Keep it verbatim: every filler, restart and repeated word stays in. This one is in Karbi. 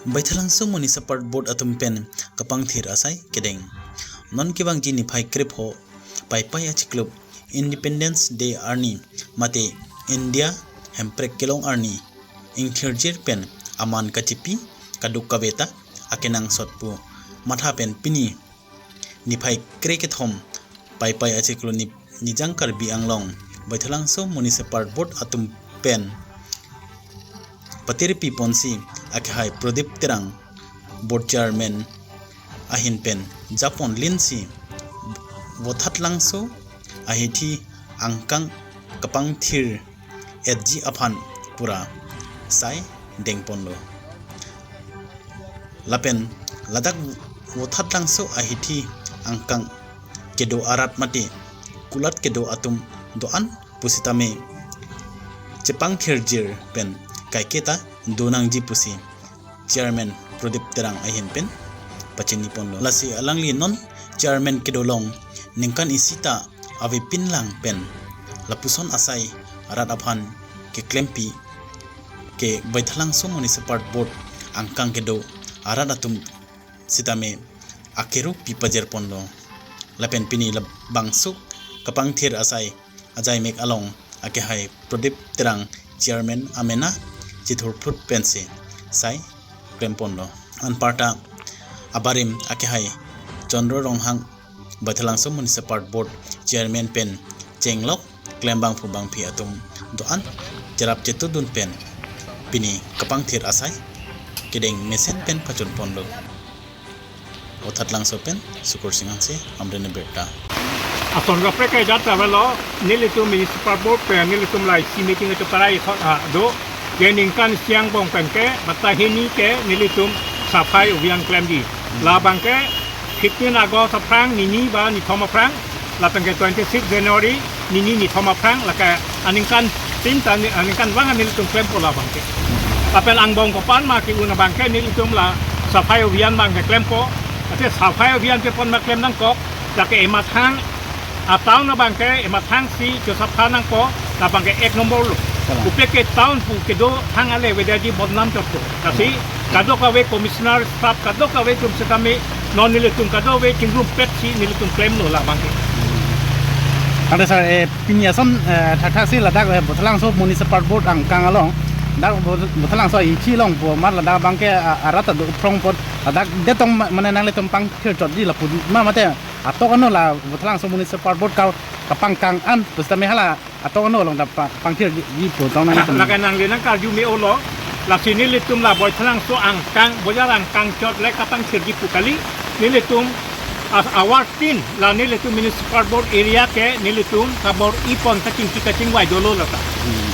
Baithalangso Municipal Board atum pen kapangthir asai kedeng. Non kevangji niphai krepho Paipai achiklo Independence Day arni mate India hemprek kelong arni ingthirjir pen aman kachipi kaduk kaveta akenangsot pu matha pen pini niphai krekethom Paipai achiklo ni Nijang Karbi Anglong Baithalangso Municipal Board atum pen patirpi ponsi akehai Prodip Terang Board Chairman ahin pen japon linsi Vothatlangso ahithi angkang kapangthir etji aphan pura sai dengponlo. Lapen ladak Vothatlangso ahithi angkang kedo arat mate kulat kedo atum do-an pusitame chepangthirjir pen kaiketa donangji pusi Chairman Prodip Terang ahin pen pachiniponlo. Lasi alangli non Chairman kedolong ningkan isi ta avepinlang pen lapuson asai arat aphan keklempi ke Baithalangso Municipal Board angkang kedo arat atum sitame akero pi pajirponlo. Lapen pini labangso kapangthir asai ajaimek along akehai Prodip Terang Chairman amena chithurphut pensi sai klemponlo. Anparta abarim akehai Chandra Ronghang Baithalangso Municipal Board Chairman pen chenglok klembangphu bangphi atum do-an cherap chetudun pen pini kapangthir asai kedeng mesen pen pachunponlo. Vothatlangso pen Sukur Singh Hanse, Amrene Birta. Ason kaprek ke jat avelo, nelitum Municipal Board pen nelitum la isi meeting itu parai thot ha do, ke ningkan isi angbong pen ke, bata hini ke nelitum safai abhiyan klemji. Labang ke fifteen August aphrang nini ba nithom aphrang, lapen ke twenty-six January nini nithom aphrang, lake aningkan tin ta ni-, aningkanvang nelitum klempo labang ke. Lapen angbong kopan ma ke-un abang ke nelitum la safai abhiyan abang ke klempo. Ate safai abhiyan ke pon ma klem nangkok, lake emathang a-town abang ke emathang si chosapha nangpo, labang ke ek nombor lo. Kalang. Pupe ke town pu kedo thang ale vedaji bodnam chotpo. Lasi kadokave commissioner staff kadokave atum sitame non nelitum kadokave chingrumpetsi nelitum klemlo labang ke. Ante sir, eh, pini ason, eh, thakthak si ladak, eh, Vothatlangso Municipal Board angkang along, dak Vot-, Vothatlangso ahithi along pu amat ladak abang ke, ah, arat ta do phrong apot, ladak detong ma-, mane nanglitum pangthir chotji lapu ma mate atok ano la Vothatlangso Municipal Board ka kapangkang an pusitame hala atok ano along ta pa-, pangthirji pu tong nang. Lake nangli nangkarju me-olo, lasi nelitum la Baithalangso angkang, bojar angkang chot le kapangthirji pu kali, nelitum as award tin la nelitum Municipal Board area ke nelitum kabor-ipon kachingki kachingvai dolo lata. Hmm.